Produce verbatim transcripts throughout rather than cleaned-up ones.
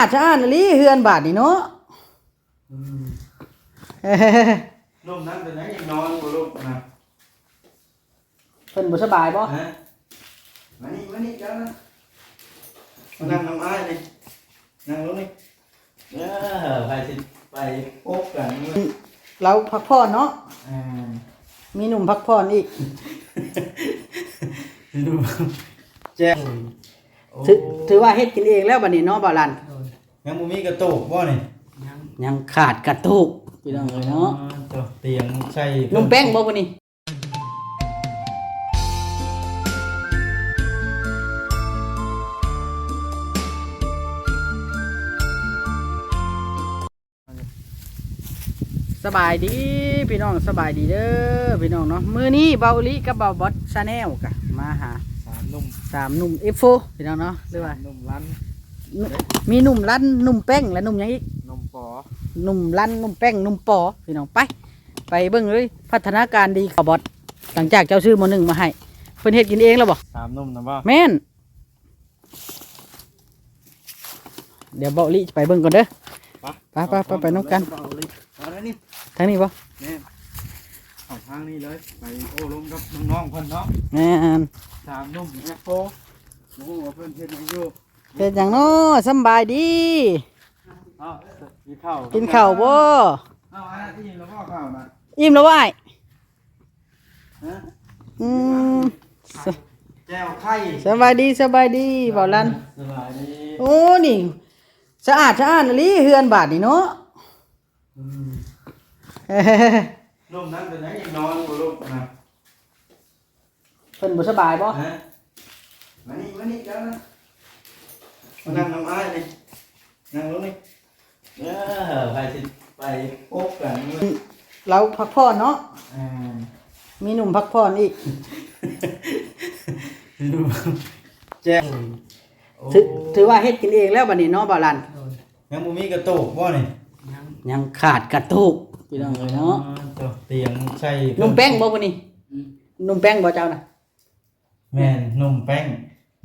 อาจจะอ่านอีหลีเฮือนบาดนี่เนาะ อืม ลมนั้นเป็นหยังยังนอนบ่ลูกนะ เพิ่นบ่สบายบ่ ฮะ มานี่ มานี่เจ้านะ มานั่งนำอ้ายนี่ นั่งลงนี่ เออ ไปสิ ไปพบกัน ลาวพักผ่อนเนาะ อ่า มีหนุ่มพักผ่อนอีก แจ้ง ถือ โอ้ ถือว่าเฮ็ดกินเองแล้วบัดนี้เนาะ บ่าวหลาน ยังบ่มีกระโตกบ่นี่ ยัง ยังขาดกระโตก พี่น้องเอ้ยเนาะ อ๋อ เตียงใส่ นุ่มแป้งบ่ผู้นี้ สบายดี พี่น้อง สบายดีเด้อ พี่น้องเนาะ มื้อนี้เบาอีหลีกับเบาบอสชาแนลกะมาหา สามหนุ่ม สามหนุ่ม เอฟโฟร์ พี่น้องเนาะ หรือว่า สามหนุ่มลัน มีหนุ่มลัน หนุ่มแป้ง และหนุ่มหยังอีก หนุ่มปอ หนุ่มลัน หนุ่มแป้ง หนุ่มปอ พี่น้อง ไป ไปเบิ่งเลย พัฒนาการดีของบอส หลังจากเจ้าซื้อหม้อนึ่งมาให้ เพิ่นเฮ็ดกินเองแล้วบ่ สามหนุ่มนะบ่ แม่น เดี๋ยวเบาอีหลีไปเบิ่งก่อนเด้อ ไป ไป ไป ไป ไปนำกัน เอาเลย เอาแล้วนี่ ทางนี้บ่ แม่น เอาทางนี้เลย ไปโอ้ลมกับน้องๆเพิ่นเนาะ แม่น สามหนุ่ม เอฟโฟร์ โอ้โห เพิ่นเฮ็ดหยังอยู่ เฮ็ดหยังเนาะ สำบายดี เอา กินข้าว กินข้าวบ่ เอา อันนั้นอิ่มแล้วบ่ข้าวนะ อิ่มแล้วบ่อ้าย ฮะ อืม แจ่วไข่ สบายดี สบายดี บ่าวหลาน สบายดี โอ้ นี่ สะอาดสะอ้านอีหลีเฮือนบาดนี่เนาะ อืม ลมนั้นเป็นหยังยังนอนบ่ลูกนะ เพิ่นบ่สบายบ่ ฮะ มานี่ มานี่เจ้านะ มานั่งนำอ้ายนี่ นั่งลงนี่ เออ ไปสิ ไปพบกัน ลาวพักผ่อนเนาะ อ่า มีหนุ่มพักผ่อนอีก แจ้ง ถือ โอ้ ถือว่าเฮ็ดกินเองแล้วบัดนี้เนาะ บ่าวหลาน ยังบ่มีกระโตกบ่นี่ ยัง ยังขาดกระโตก พี่น้องเอ้ยเนาะ อ๋อ เตียงใส่ หนุ่มแป้งบ่ผู้นี้ อืม หนุ่มแป้งบ่เจ้านะ แม่น หนุ่มแป้ง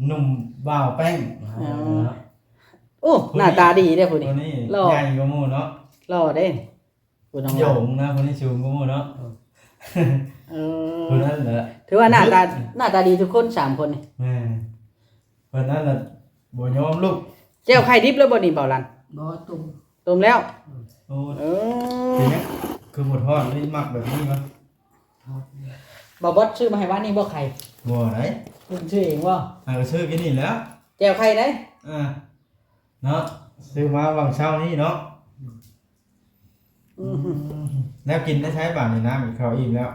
หนุ่มบ่าวแป้ง อ๋อ เนาะ โอ้ ผู้นี้ หน้าตาดีเด้อผู้นี้ ผู้นี้ หล่อ ใหญ่กว่าหมู่เนาะ หล่อเด้ ผู้น้อง โยงนะ ผู้นี้สูงกว่าหมู่เนาะ เออ ผู้นั้นแหละ ถือว่าหน้าตา หน้าตาดีทุกคนสามคนนี่ แม่น เพิ่นนั่นน่ะบ่ยอมลูก แจ่วไข่ดิบแล้วบ่นี่ บ่าวหลาน บ่ ต้ม ต้มแล้ว โอ้ เออ เป็นหยัง คือบ่ทอด นี่มักแบบนี้วะ บ่าวบอสซื้อมาให้วานนี้บ่ไข่ บ่ได้ เพิ่นซื้อเองบ่ อ่า ก็ซื้อกินนี่แหล้ว แจ่วไข่ได๋ อ่า เนาะ ซื้อมาวังเช้านี้เนาะ อืม แล้วกินได้ใช้บาดนี่ น้ำอีก ข้าวอิ่มแล้ว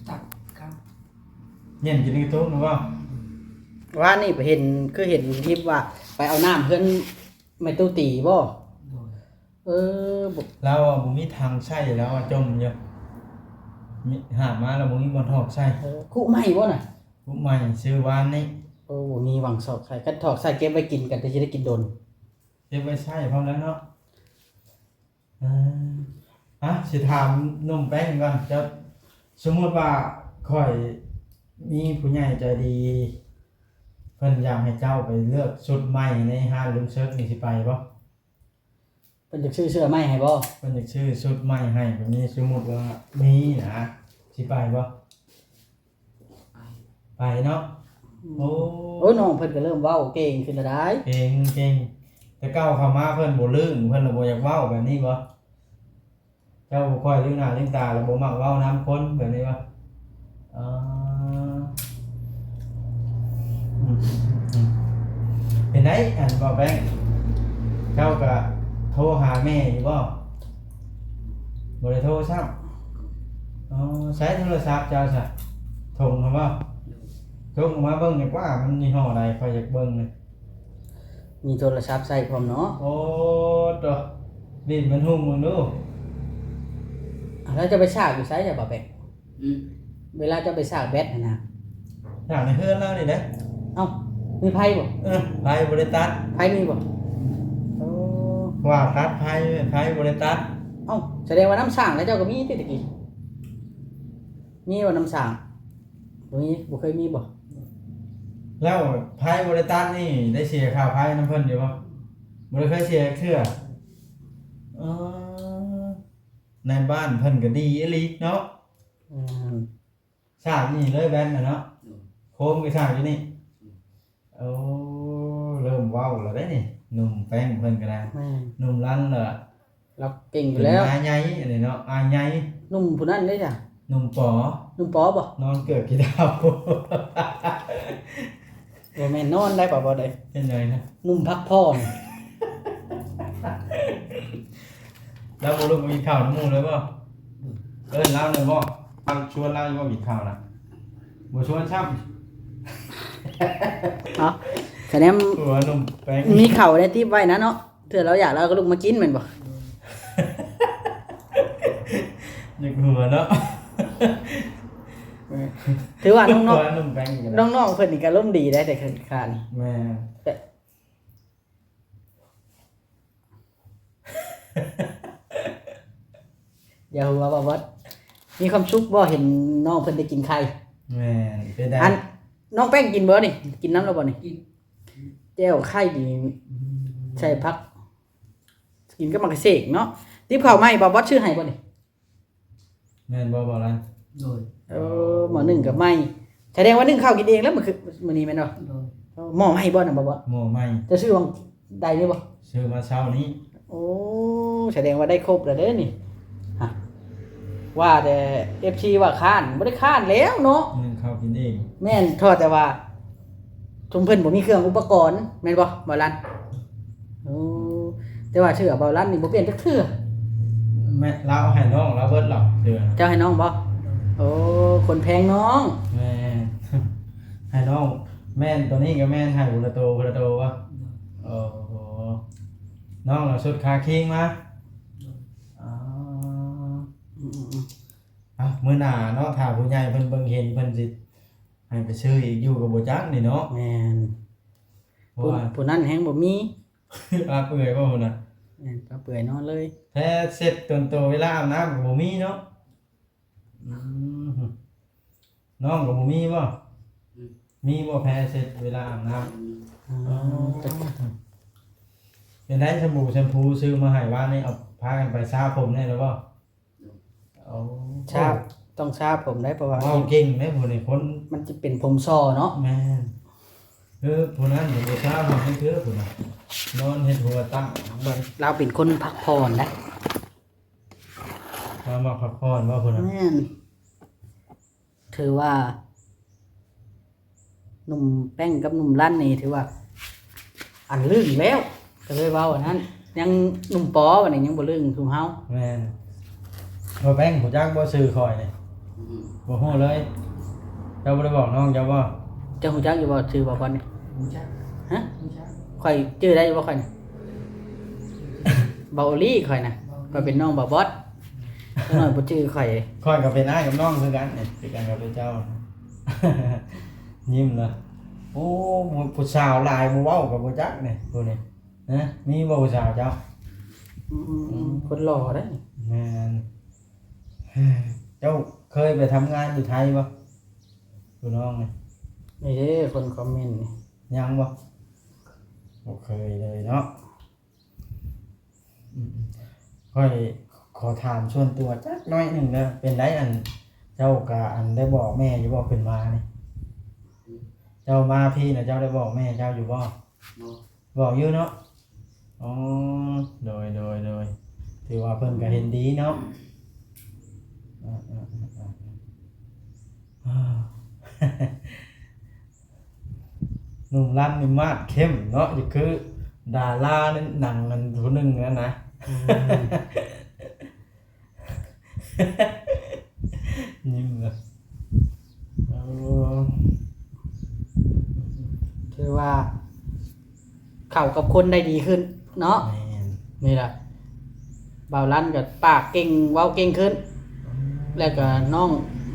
ตักข้าว เย็นกินในตู้หรือเปล่า วานนี้ไปเห็น คือเห็นคลิปว่าไปเอาน้ำเพิ่น แม่ตู้ตีบ่ โดย เออ บ่ ลาวอะบ่มีทางใช้ ลาวอะจมอยู่ มี หามาแล้วบ่มีบ่อนถอกใส่ เออ คุใหม่บ่น่ะ คุใหม่ซื้อวานนี้ โอ้ บ่มีหว่างซอกใส่ คันถอกใส่เก็บไว้กินกัน แต่สิได้กินโดน เก็บไว้ใช้พร้อมแล้วเนาะ เออ อ่ะ สิถามหนุ่มแป้งก่อน เจ้า สมมุติว่าข้อยมีผู้ใหญ่ใจดี เพิ่นอยากให้เจ้าไปเลือกชุดใหม่ในห้างลุงเซิร์ชนี่สิไปบ่ เพิ่นอยากซื้อเสื้อใหม่ให้บ่ เพิ่นอยากซื้อชุดใหม่ให้แบบนี้ สมมุติว่ามีนะ สิไปบ่ ไปเนาะ อืม โอ้ โอ้ย น้องเพิ่นก็เริ่มเว้าเก่งขึ้นแล้วได้ เก่ง เก่ง แต่เก่าเข้ามาเพิ่นบ่ลื่น เพิ่นละบ่อยากเว้าแบบนี้บ่ เจ้าบ่ค่อยลืมหน้าลืมตา แล้วบ่มักเว้านำคนแบบนี้บ่ อ๋อ อืม เป็นได อันบ่าวแป้ง เจ้าก็โทรหาแม่อยู่บ่ บ่ได้โทรซ้ำ อ๋อ ใช้โทรศัพท์เจ้าซะ ถงเอาบ่ ถงออกมาเบิ่งดีกว่า มันยี่ห้อใด ข้อยอยากเบิ่งเลย มีโทรศัพท์ใช้พร้อมเนาะ โอ้ โต นี่มันหุ้มมึงดู อ่ะ แล้วจะไปชาร์จอยู่ไสจ้ะบ่าวแป้ง อืม เวลาจะไปชาร์จแบตหั่นนะ ชาร์จในเฮือนเรานี่แหละ เอ้า มีไฟบ่ เออ ไฟบ่ได้ตัด ไฟมีบ่ โอ้ ว่าตัดไฟ ไฟบ่ได้ตัด เอ้า แสดงว่าน้ำสร้างแล้วเจ้าก็มีติตะกี้ มีบ่น้ำสร้าง บ่มี บ่เคยมีบ่ แล้วไผบ่ได้ตัดนี่ได้เสียค่าไผนำเพิ่นอยู่บ่? บ่ได้เคยเสียจักเทื่อ. เออ ในบ้านเพิ่นก็ดีอีหลีเนาะ. อืม สร้างนี่เลยแบนน่ะเนาะ. อืม โคมก็สร้างอยู่นี่. อืม โอ้ เริ่มเว้าแล้วเด้นี่ หนุ่มแป้งเพิ่นก็ได้. แม่น หนุ่มรันเหรอ? เราเก่งอยู่แล้ว เป็นอ้ายใหญ่อันนี้เนาะ อ้ายใหญ่ หนุ่มผู้นั้นเด้จ้ะ หนุ่มป๋อ หนุ่มป๋อบ่? นอนเกือกขี้เถ้า บ่แม่นนอนได้บ่ บ่ได้ เป็นไงนะ หนุ่มพักผ่อน แล้วบ่ลุกมากินข้าวนำหมู่เลยบ่? เอิ้นลาวเลยบ่? ชวนลาวอยู่บ่กินข้าวนะ? บ่ชวนซ้ำ เนาะ คะแนน หัวหนุ่มแป้ง มีข้าวได้ติบไว้นะเนาะ เทื่อลาวอยากลาวก็ลุกมากินแม่นบ่? อยากหัวเนาะ เออ ถือว่าน้องๆ หัวหนุ่มแป้งก็ได้ น้องๆ เพิ่นนี่ก็อารมณ์ดีได้แต่คาน แม่น แต่ อย่าหัวบ่บอส มีความสุขบ่เห็นน้องเพิ่นได้กินไข่? แม่น เป็นได๋ อัน น้องแป้งกินบ่นี่ กินนำแล้วบ่นี่? กิน แจ่วไข่นี่ อืม ใส่ผัก กินกับหมากกะเสกเนาะ ติบข้าวใหม่บ่บอสซื้อให้บ่นี่? แม่นบ่ บ่าวหลาน? โดย เออ หม้อนึ่งก็ใหม่ แสดงว่านึ่งข้าวกินเองแล้วมื้อคืน มื้อนี้แม่นบ่? โดย เออ หม้อใหม่บ่น่ะบ่บอส? หม้อใหม่ จะซื้อวังใดนี่บ่? ซื้อมาเช้านี้ โอ้ แสดงว่าได้ครบแล้วเด้นี่ ฮะ ว่าแต่เอฟซีว่าค้าน บ่ได้ค้านแล้วเนาะ นึ่งข้าวกินเอง แม่น เท่าแต่ว่า ชุมเพิ่นบ่มีเครื่องอุปกรณ์ แม่นบ่ บ่าวหลาน? โอ้ แต่ว่าเสื้อบ่าวหลานนี่บ่เปลี่ยนจักเทื่อ แม่น ลาวให้น้องลาวเบิดหรอกเสื้อ เจ้าให้น้องบ่? โอ้ คนแพงน้อง แม่น ให้น้อง แม่น ตัวนี้ก็แม่น ให้ผู้ละโต ผู้ละโตวะ โอ้โห น้องเอาชุดคาคิงมา อ๋อ อืมๆๆ เอ้า มื้อหน้าเนาะ ถ้าผู้ใหญ่เพิ่นเบิ่งเห็น เพิ่นสิให้ไปซื้ออีกอยู่ก็บ่จักนี่เนาะ แม่น เพราะว่า ผู้ ผู้นั้นแฮงบ่มี ปลาเปื่อยบ่พุ่นน่ะ แม่น ปลาเปื่อยนอนเลย แพรเช็ดตนโตเวลาอาบน้ำก็บ่มีเนาะ อืม น้องก็บ่มีบ่? อืม มีบ่แพรเช็ดเวลาอาบน้ำ? อืม อ๋อ เป็นได๋ สบู่แชมพูซื้อมาให้วานนี้ เอาพากันไปสระผมแน่แล้วบ่? โอ้ สระ ต้องสระผมได้ เพราะว่า เว้าเก่งเด้ผู้นี้ คน มันจะเป็นผมส่อเนาะ แม่น คือผู้นั้นเดี๋ยวไปสระผมให้เทื่อผู้นั้น นอนเฮ็ดหัวตั้ง ลาวเป็นคนพักผ่อนนะ ลาวมักพักผ่อนบ่ผู้นั้น แม่น ถือว่า หนุ่มแป้งกับหนุ่มลั่นนี่ถือว่า อันลึ่งแล้ว ก็เลยเว้าอันนั้น ยังหนุ่มป๋อบัดนี้ยังบ่ลึ่งซุมเฮา แม่น บ่แป้งฮู้จักบ่ชื่อข้อยนี่ อืม บ่ฮู้เลย เจ้าบ่ได้บอกน้องเจ้าบ่ เจ้าฮู้จักอยู่บ่ชื่อบ่าวบอสนี่ ฮู้จัก ฮะ ฮู้จัก ข้อยชื่อได้อยู่บ่ข้อยนี่ บ่าวโอลี่ข้อยนะ ข้อยเป็นน้องบ่าวบอส จักหน่อยบ่ชื่อข้อย ข้อยก็เป็นอ้ายกับน้องคือกันนี่ คือกันกับเจ้า ยิ้มละ โอ้ ผู้ ผู้สาวหลายบ่เว้าก็บ่จักนี่ ผู้นี้ ฮะ มีบ่ผู้สาวเจ้า? อืม อืม คนหล่อเด้ แม่น เจ้าเคยไปทำงานอยู่ไทยบ่ ผู้น้องนี่ นี่เด้ คนคอมเมนต์นี่ ยังบ่ บ่เคยเลยเนาะ อืม ข้อยขอถามส่วนตัวจักหน่อยหนึ่งเด้อ เป็นได๋ อัน เจ้าก็ อัน ได้บอกแม่อยู่บ่ขึ้นมานี่ เจ้ามาพี้นะ เจ้าได้บอกแม่เจ้าอยู่บ่? บ่ บอกอยู่เนาะ อ๋อ โดย โดย โดย ถือว่าเพิ่นก็เห็นดีเนาะ อ่า อ่า อ่า อ่า อ่า หนุ่มรันนี่มาดเข้มเนาะ อยู่คือดาราในหนังนั่นผู้หนึ่งนั่นนะ อืม ยิ้มเลย เออ ถือว่า เข้ากับคนได้ดีขึ้นเนาะ แม่น นี่ล่ะ บ่าวรันก็ปากเก่ง เว้าเก่งขึ้น อืม แล้วก็น้อง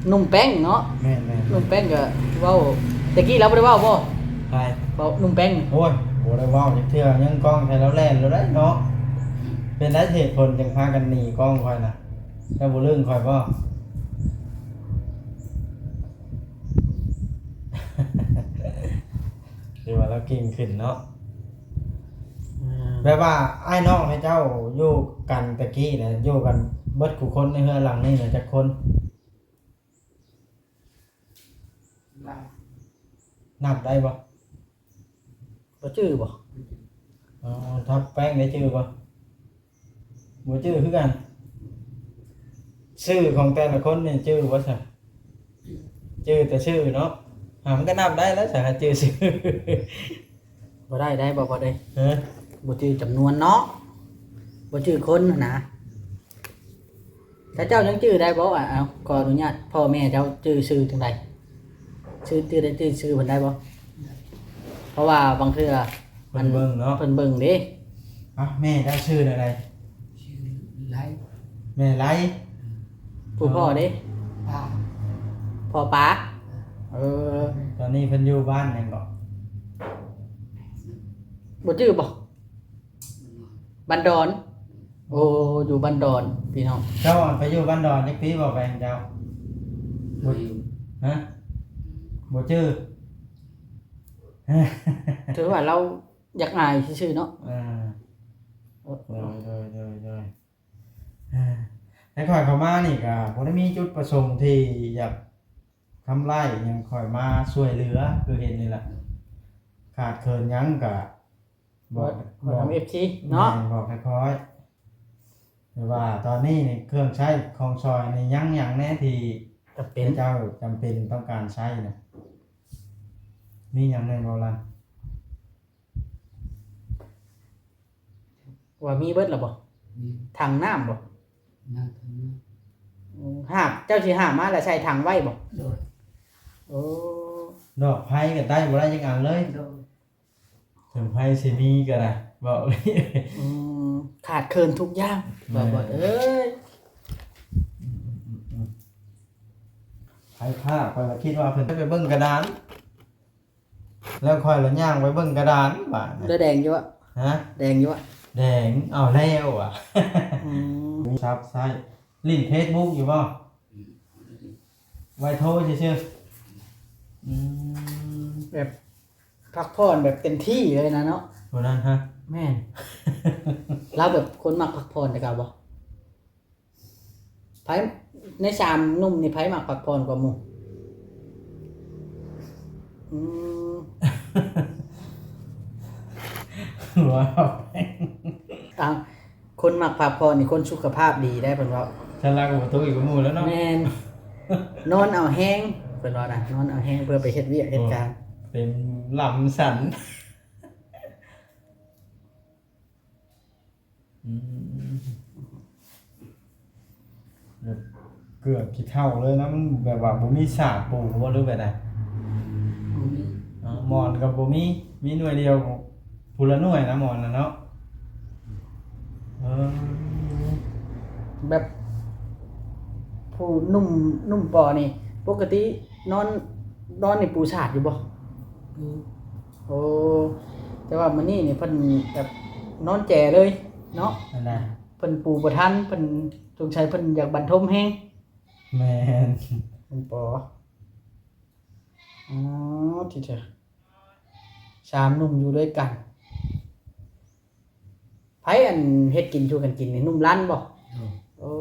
หนุ่มแป้งเนาะ แม่นๆ หนุ่มแป้งก็เว้า แต่กี้ลาวบ่ได้เว้าบ่ ใคร เว้าหนุ่มแป้ง โอ้ย บ่ได้เว้าจักเทื่อ ยังกล้องไทยลาวแล่นแล้วได้เนาะ เป็นได๋เหตุผลจังพากันหนีกล้องข้อยน่ะ เจ้าบ่เรื่องข้อยบ่? เ ก็เก่งขึ้นเนาะ อ่า แบบว่าอ้ายน้องให้เจ้าอยู่กันตะกี้นะ อยู่กันเบิดคู่คนในเฮือนหลังนี้นะ จักคน หลาย นับได้บ่ บ่จื้อบ่ อ๋อ ทับแป้งได้จื้อบ่ บ่จื้อคือกัน ชื่อของแต่ละคนนี่จื้อบ่ซะ จื้อแต่ชื่อเนาะ หามันก็นับได้แล้วซะ จื้อชื่อ บ่ได้ ได้บ่ บ่ได้ ฮะ บ่จื้อจำนวนเนาะ บ่จื้อคนหั้นนะ ถ้าเจ้ายังจื้อได้บ่ อ่ะ เอา ขออนุญาต พ่อแม่เจ้าจื้อชื่อจั่งใด ชื่อ จื้อได้ จื้อชื่อเพิ่นได้บ่ เพราะว่าบางเทื่อ เพิ่นเบิ่งเนาะ เพิ่นเบิ่งเด้ อ่ะ แม่เจ้าชื่ออะไร ชื่อไล แม่ไล ผู้พ่อเด้ ปา พ่อปา เออ ตอนนี้เพิ่นอยู่บ้านหยังเกาะ บ่จื้อบ่ บ้านดอน โอ้ อยู่บ้านดอน พี่น้อง เจ้าไปอยู่บ้านดอนจักปีบ่ แฟนเจ้า บ่อยู่ ฮะ บ่จื้อ ถือว่าเราอยากอายซื่อๆเนาะ อ่า โดย โดย โดย โดย อ่า แต่ข้อยเข้ามานี่ก็บ่ได้มีจุดประสงค์ที่อยากทำร้ายอิหยัง ข้อยมาช่วยเหลือ คือเห็นนี่แหละ ขาดเขินหยังก็บอก บอก บอกนำ เอฟซี เนาะ แม่น บอกค่อยๆ แต่ว่าตอนนี้นี่เครื่องใช้ของซอยนี่ยังหยังแน่ที่ จำเป็น เจ้าจำเป็นต้องการใช้นะ มีหยังแน่บ่ล่ะ ว่ามีเบิดแล้วบ่ มี ถังน้ำบ่ น้ำถังน้ำ อืม หาบ เจ้าสิหาบมาแล้วใส่ถังไว้บ่ โดย โอ้ ดอกไผ่ก็ได้บ่ได้จักอันเลย โดย ถึงไผ่สิมีก็ได้ บอกเลย อืม ขาดเขินทุกอย่าง แม่น บ่าวบอดเอ้ย อืม อืม อืม อืม ไผ่ผ้า ข้อยก็คิดว่าเพิ่นไปเบิ่งกระดาน แล้วข้อยละย่างไปเบิ่งกระดานบาดนี้ แล้วแดงอยู่อะ ฮะ แดงอยู่อะ แดง เอาแล้วอะ อืม ซับไซ เล่นเฟซบุ๊กอยู่บ่ ไว้โทรซื่อๆ อืม แบบพักผ่อนแบบเต็มที่เลยนะเนาะ คนนั้นฮะ แม่น ลาวแบบคนมักพักผ่อนแต่เก่าบ่ ไผ ในสามหนุ่มนี่ไผมักพักผ่อนกว่าหมู่ อืม ว้าว อ้าว คนมักพักผ่อนนี่คนสุขภาพดีได้เพิ่นว่า ฉันรักกับประตูอีกกับหมู่แล้วเนาะ แม่น นอนเอาแฮง เพิ่นว่านะ นอนเอาแฮงเพื่อไปเฮ็ดเวียกเฮ็ดการ โอ้ เป็นลำสัน อืม แบบเกือบขี้เถ้าเลยนะ มันแบบว่าบ่มีสาปูบ่ หรือแบบใด บ่มี อ๋อ หมอนก็บ่มี มีหน่วยเดียว ผู้ละหน่วยนะหมอนน่ะเนาะ เออ แบบ ผู้หนุ่ม หนุ่มปอนี่ ปกตินอน นอนนี่ปูสาดอยู่บ่ อืม โอ้ แต่ว่ามื้อนี้นี่เพิ่นแบบนอนแจเลยเนาะ นั่นน่ะ เพิ่นปูบ่ทัน เพิ่นสงสัยเพิ่นอยากบันทมแฮง แม่น เพิ่นปอ อ๋อ ที่เถอะ สามหนุ่มอยู่ด้วยกัน ไผอันเฮ็ดกิน ชูกันกินนี่ หนุ่มลันบ่ โดย โอ้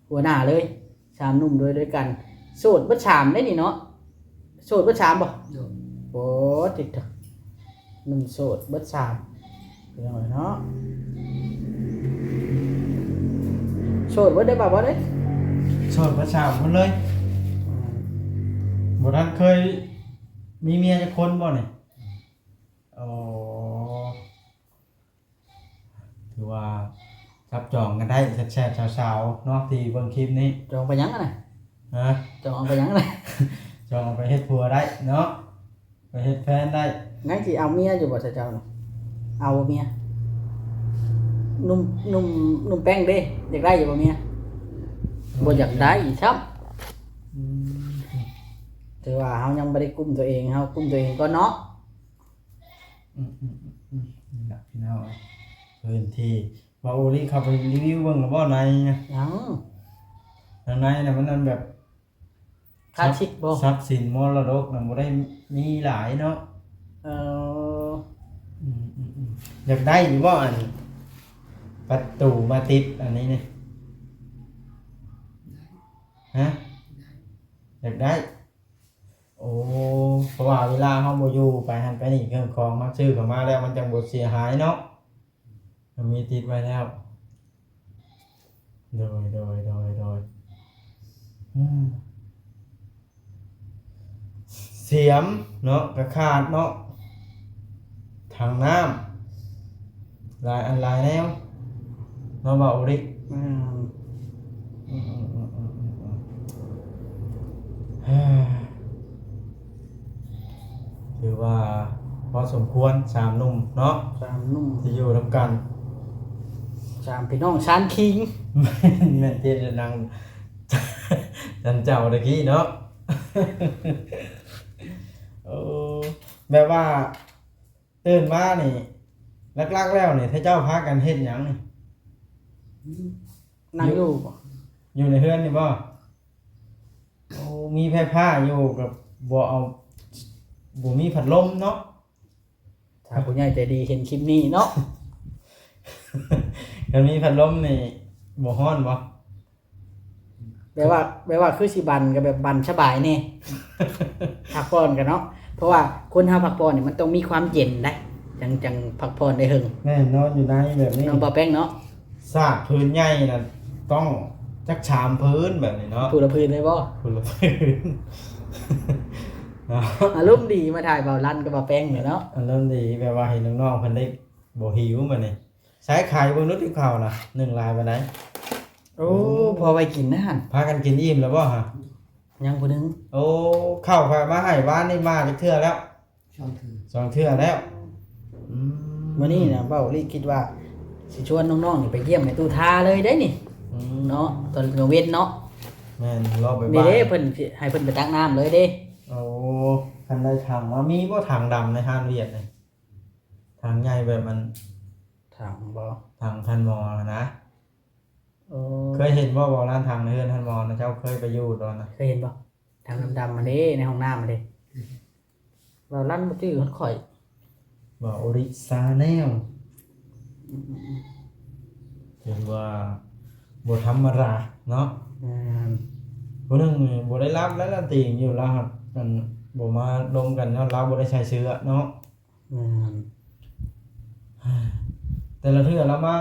หัวหน้าเลย สามหนุ่มด้วย ด้วยกัน โสดเบิดสามได้นี่เนาะ โสดเบิดสามบ่ โดย โอ้ ติดเถอะ หนุ่มโสดเบิดสาม พี่น้องเนาะ โสดเบิดได้บ่าวบอดเด้ย โสดเบิดสามคนเลย อืม บ่ทันเคยมีเมียจักคนบ่นี่ อ๋อ ถือว่าจับจองกันได้แซ่บๆ สาวๆ เนาะ ที่เบิ่งคลิปนี้ จองไปหยังอะนะ ฮะ จองเอาไปหยังอะนะ จองเอาไปเฮ็ดผัวได้เนาะ ไปเฮ็ดแฟนได้ ยังสิเอาเมียอยู่บ่เจ้าน่ะ เอาบ่เมีย หนุ่ม หนุ่ม หนุ่มแป้งเด้ อยากได้อยู่บ่เมีย บ่อยากได้อีกซ้ำ อืม ถือว่าเฮายังบ่ได้กุ้มตัวเอง เฮากุ้มตัวเองก่อนเนาะ อืม อืม อืม อืม นี่ล่ะพี่น้อง พื้นที่ บ่าวโอลิเข้าไปรีวิวเบิ่งแล้วบ่ในนะ ยัง ทางในน่ะมันนั่นแบบ คลาสสิกบ่ ทรัพย์ ทรัพย์สินมรดกน่ะบ่ได้มีหลายเนาะ เออ อืมอืมอืม อยากได้อยู่บ่อัน ประตูมาติดอันนี้นี่ ฮะ อยากได้ โอ้ เพราะว่าเวลาเฮาบ่อยู่ไปหั่นไปนี่ เครื่องของเฮาซื้อเข้ามาแล้วมันจั่งบ่เสียหายเนาะ มันมีติดไว้แล้ว โดย โดย โดย โดย อืม เสียมเนาะ ก็ขาดเนาะ ถังน้ำ หลายอันหลายแนว เนาะ บ่าวอุริ อืม อืม อืม อืม อืม อืม อืม ถือว่าพอสมควร สามหนุ่มเนาะ สามหนุ่ม ที่อยู่นำกัน สามพี่น้อง สามคิง แม่น แม่น ที่จะนั่ง จันเจ้าตะกี้เนาะ โอ้ แบบว่า ตื่นมานี่ หลักๆแล้วนี่ ถ้าเจ้าพากันเฮ็ดหยังนี่ นั่งอยู่บ่ อยู่ในเฮือนนี่บ่ โอ้ มีไฟฟ้าอยู่ ก็บ่เอา บ่มีพัดลมเนาะ ถ้าผู้ใหญ่ใจดีเห็นคลิปนี้เนาะ คันมีพัดลมนี่ บ่ฮ้อนบ่ แบบว่า แบบว่าคือสิบั่นก็แบบบั่นสบายแน่ พักผ่อนกันเนาะ เพราะว่าคนเฮาพักผ่อนนี่มันต้องมีความเย็นได้ จั่ง จั่งพักผ่อนได้เฮิง แม่น นอนอยู่ในแบบนี้ นอนบ่าวแป้งเนาะ ซากพื้นใหญ่น่ะ ต้องจักสามพื้นแบบนี้เนาะ ผู้ละพื้นเลยบ่ ผู้ละพื้น เนาะ อารมณ์ดีมาถ่ายบ่าวลันกับบ่าวแป้งเนี่ยเนาะ อารมณ์ดี แบบว่าให้น้องๆเพิ่นได้บ่หิวบัดนี้ ใช้ไข่เบิ่งดูติบข้าวนะ นึ่งหลายปานใด โอ้ พอไว้กินนะหั่น พากันกินอิ่มแล้วบ่ฮะ ยังผู้หนึ่ง โอ้ ข้าวข้อยมาให้วานนี่มาจักเทื่อแล้ว สองเทื่อ สองเทื่อแล้ว อืม มื้อนี้นะ บ่าวลิคิดว่า สิชวนน้องๆนี่ไปเยี่ยมแม่ตู้ทาเลยเด้นี่ อืม เนาะ ตอนกลางเว็นเนาะ แม่น รอบ่ายๆ นี่เด้ เพิ่นสิให้เพิ่นไปตักน้ำเลยเด้ โอ้ คันได้ถังว่ามีบ่ ถังดำในห้างเวียดนี่ ถังใหญ่แบบมัน ถังบ่ ถังพันหมอนะ โอ้ เคยเห็นบ่ บ่าวลัน ถังในเฮือนพันหมอนะ เจ้าเคยไปอยู่ตอนนะ เคยเห็นบ่ ถังดำๆมาเด้ ในห้องน้ำมาเด้ บ่าวลันบ่จื้อฮอดข่อย บ่าวโอริซาแนล อืมๆๆ ถือว่าบ่ธรรมดาเนาะ แม่น ผู้หนึ่งนี่บ่ได้รับแล้วล่ะ ติงอยู่ลาวครับ มันบ่มาลมกันเนาะ ลาวบ่ได้ใส่เสื้อเนาะ แม่น แต่ละเทื่อลาวมา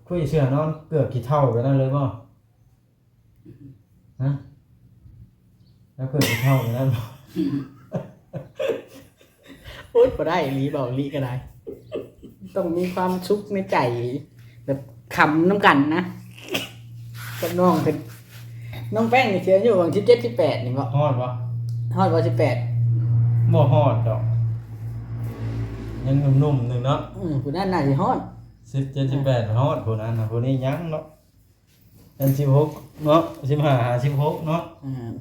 คุยเสื้อนอนเกือบขี้เถ้าไปนั่นเลยบ่ ฮะ แล้วเกิดไปเท่ากันแล้ว อดบ่ได้อีหลี บ่าวลิก็ได้ ต้องมีความสุขในใจ แบบขำนำกันนะ กับน้องเพิ่น น้องแป้งนี่สิอายุประมาณสิบเจ็ด สิบแปดนี่บ่ ฮอดบ่ ฮอดบ่ สิบแปด บ่ฮอดดอก ยังหนุ่มๆหนึ่งเนาะ อืม ผู้นั้นน่าสิฮอด สิบเจ็ด สิบแปด ฮอดผู้นั้นนะ ผู้นี้ยังเนาะ อันสิบหกเนาะ สิบห้าหาสิบหกเนาะ อ่า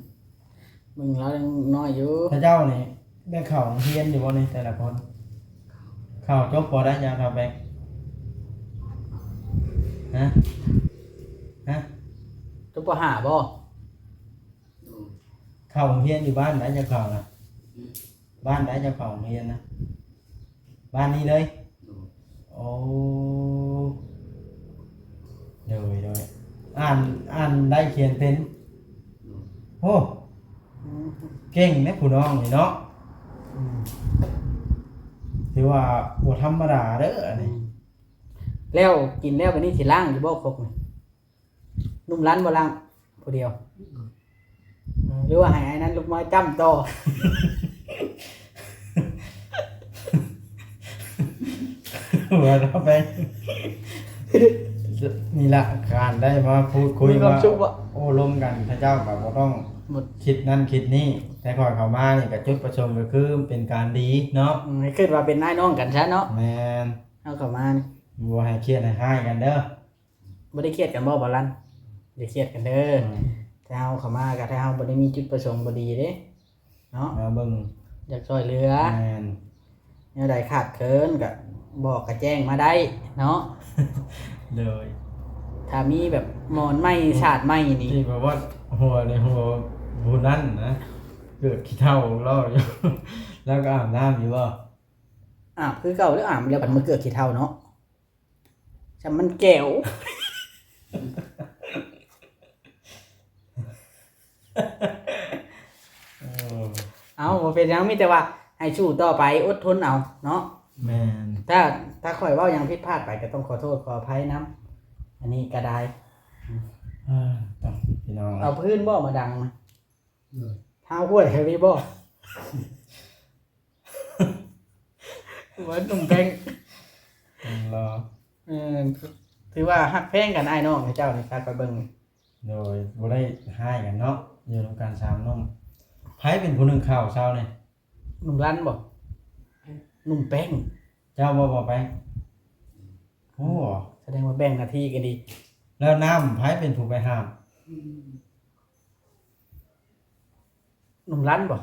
เบิ่งลาวยังน้อยอยู่ พระเจ้านี่ได้เข้าโรงเรียนอยู่บ่นี่แต่ละคน เข้าจบ ป.ใด ยามเข้าไป ฮะ ฮะ จบ ป.ห้า บ่ เข้าโรงเรียนอยู่บ้านใดจะเข้านะ บ้านใดจะเข้าโรงเรียนนะ บ้านนี้เลย โอ้ โดย โดย อ่าน อ่านได้เขียนเป็น โอ้ เก่งนะผู้น้องนี่เนาะ อืม ถือว่าบ่ธรรมดาเด้ออันนี้ อืม แล้วกินแล้วบัดนี้สิล้างอยู่บ่ครกนี่ หนุ่มลันบ่ล้างผู้เดียว หรือว่าให้อ้ายนั้นลูกไม้จ้ำต่อ หัวเราะไป นี่ละการได้มาพูดคุย มีความสุขบ่ มาโอ้ลมกัน พระเจ้าก็บ่ต้อง หมด คิดนั่นคิดนี่ แต่ข้อยเข้ามานี่ก็จุดประสงค์ก็คือเป็นการดีเนาะ อืม ให้คิดว่าเป็นอ้ายน้องกันซะเนาะ แม่น เอาเข้ามานี่ บ่ให้เครียดให้ฮ้ายกันเด้อ บ่ได้เครียดกันบ่ บ่าวลัน อย่าเครียดกันเด้อ อืม ถ้าเฮาเข้ามาก็ ถ้าเฮาบ่ได้มีจุดประสงค์บ่ดีเด้ เนาะ มาเบิ่ง อยากช่วยเหลือ แม่น แนวใดขาดเขินก็บอกก็แจ้งมาได้เนาะ โดย ถ้ามีแบบหมอนใหม่ อืม สาดใหม่นี่ ที่แบบว่าหัวในหัวผู้นั้นนะ เกือบขี้เถ้าของเราอยู่ แล้วก็อาบน้ำอยู่บ่ อาบคือเก่าแล้ว อาบแล้วบัดมื้อเกือขี้เถ้าเนาะ ซำมันแก้ว เออ เอา บ่เป็นหยัง มีแต่ว่าให้สู้ต่อไป อดทนเอาเนาะ แม่น ถ้า ถ้าข้อยเว้าหยังผิดพลาดไปก็ต้องขอโทษขออภัยนำ อันนี้ก็ได้ เออ ต้อง พี่น้อง เอาพื้นบ่มาดังนะ เออ ท้าวห้วยเคยมีบ่ ว่าหนุ่มแพง รอ เออ ถือว่าฮักแพงกันอ้ายน้องเจ้านี่ ตามไปเบิ่ง โดยบ่ได้ฮ้ายกันเนาะ อยู่นำกันสามหนุ่ม ไผเป็นผู้นึ่งข้าวเช้านี่ หนุ่มรันบ่ หนุ่มแป้ง เจ้าบ่ บ่แป้ง โอ้ แสดงว่าแบ่งหน้าที่กันดี แล้วน้ำไผเป็นผู้ไปหาบ หนุ่มรันบ่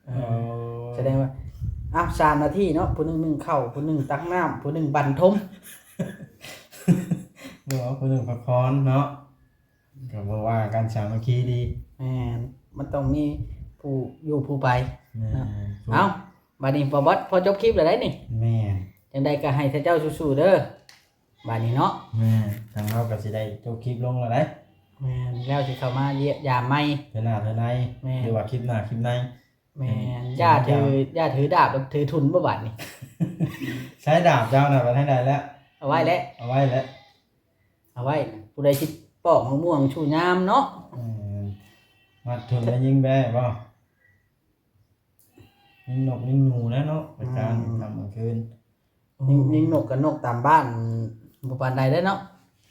เออ แสดงว่า อ้าว สามหน้าที่เนาะ ผู้หนึ่งนึ่งข้าว ผู้หนึ่งตักน้ำ ผู้หนึ่งบั่นทม เนาะ ผู้หนึ่งพักผ่อนเนาะ ก็บ่ว่ากัน สามัคคีดี แม่น มันต้องมีผู้อยู่ผู้ไป แม่น เนาะ เอ้า บัดนี้บ่บอส พอจบคลิปแล้วได้นี่ แม่น จั่งใดก็ให้เจ้าสู้ๆเด้อ บัดนี้เนาะ แม่น ทางเฮาก็สิได้จบคลิปลงแล้วได้ แม่น แล้วสิเข้ามาเยี่ยมยามใหม่ เทื่อหน้าเทื่อใน แม่น หรือว่าคลิปหน้าคลิปใน แม่น แม่น อย่าถือ อย่าถือดาบ ถือทุนบ่บัดนี้ ใช้ดาบเจ้าน่ะไปทางใดแล้ว เอาไว้แล้ว เอาไว้แล้ว เอาไว้ ผู้ใดสิปอกมะม่วงชูยามเนาะ แม่น มัดทุนแล้วยิงแบ้บ่ ยิงนกยิงหนูแล้วเนาะ ไปกลาง อืม ค่ำกลางคืน ยิง ยิงนกกับนกตามบ้าน บ่ปานใดเด้อเนาะ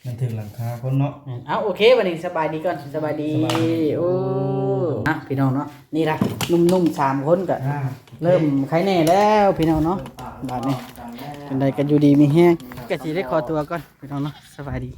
มันถืกหลังคาคนเนาะ แม่น เอา โอเค บัดนี้สบายดีก่อน สบายดี สบายดี โอ้ นะพี่น้องเนาะ นี่ล่ะ หนุ่มๆสามคนก็ อ่า เริ่มไคแน่แล้วพี่น้องเนาะ บัดนี้ จั่งใดก็อยู่ดีมีแฮง ก็สิได้ขอตัวก่อนพี่น้องเนาะ สบายดี